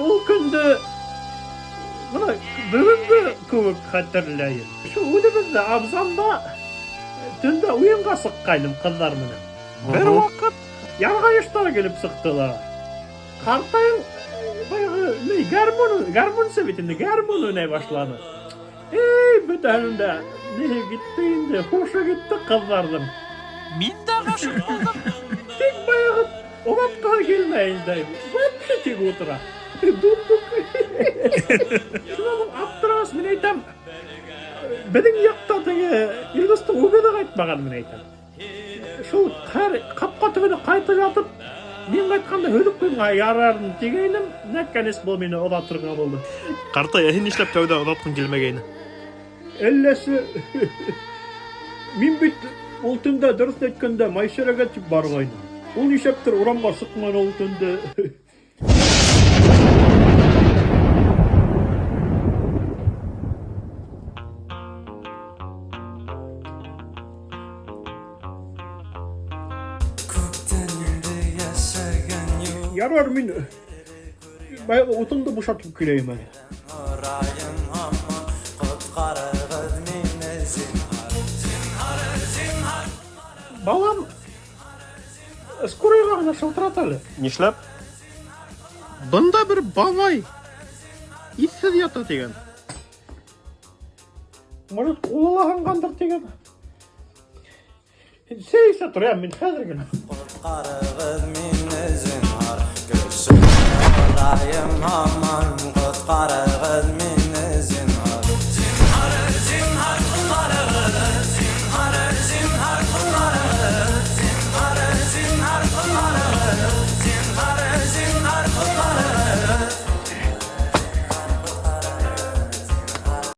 Ул көндө бына бөгөнгө кеүек хәтерләйем. Шул үҙебеҙҙә абзанда төндә уйынға сыҡҡайным ҡыҙҙар менән. Бер ваҡыт ярғайыштар килеп сыҡтылар. Ҡартайың баяғы ни гармун, гармунсы бит инде, гармун уйнай башланы. Эй, бөтәһенең дә ниһе китте инде, һушы китте ҡыҙҙарҙың. Мин дә ғашиҡ булдым. Тик баяғы оҙатҡыһы килмәй инде. Вообще тик ултыра. Дундук. Шунан һуң аптырағас, мин әйтәм, беҙҙең яҡта теге Илдустың үгеҙе ҡайтмаған, мин әйтәм. Шул һәр ҡапҡа төбөнә ҡайтып ятып, мин ҡайтҡанда һөҙөп ҡуйырға ярарын тигәйнем, наконец был мине оҙатырға булды. Ҡартай, ә һин нишләп тәүҙә оҙатҡың килмәгәйне? Әлләсе, мин бит ул төндә, дөрөҫөн әйткәндә, Майсәрәгә тип барғайным. Ул нишләптер урамға сыҡманы ул төндә. Ярар, мин баяғы утыңды бушатып киләйем әле. Балам, скорыйға ғына шылтырат әле. Нишләп? Бында бер бабай иҫһеҙ ята тигән. Может, ҡулы ла һынғандыр тигән. Сәй эсә тор, мин хәҙер генә. Ҡотҡарығыҙ мине, зинһар, Көрсөнөп һорайым һаман, ҡотҡарығыҙ.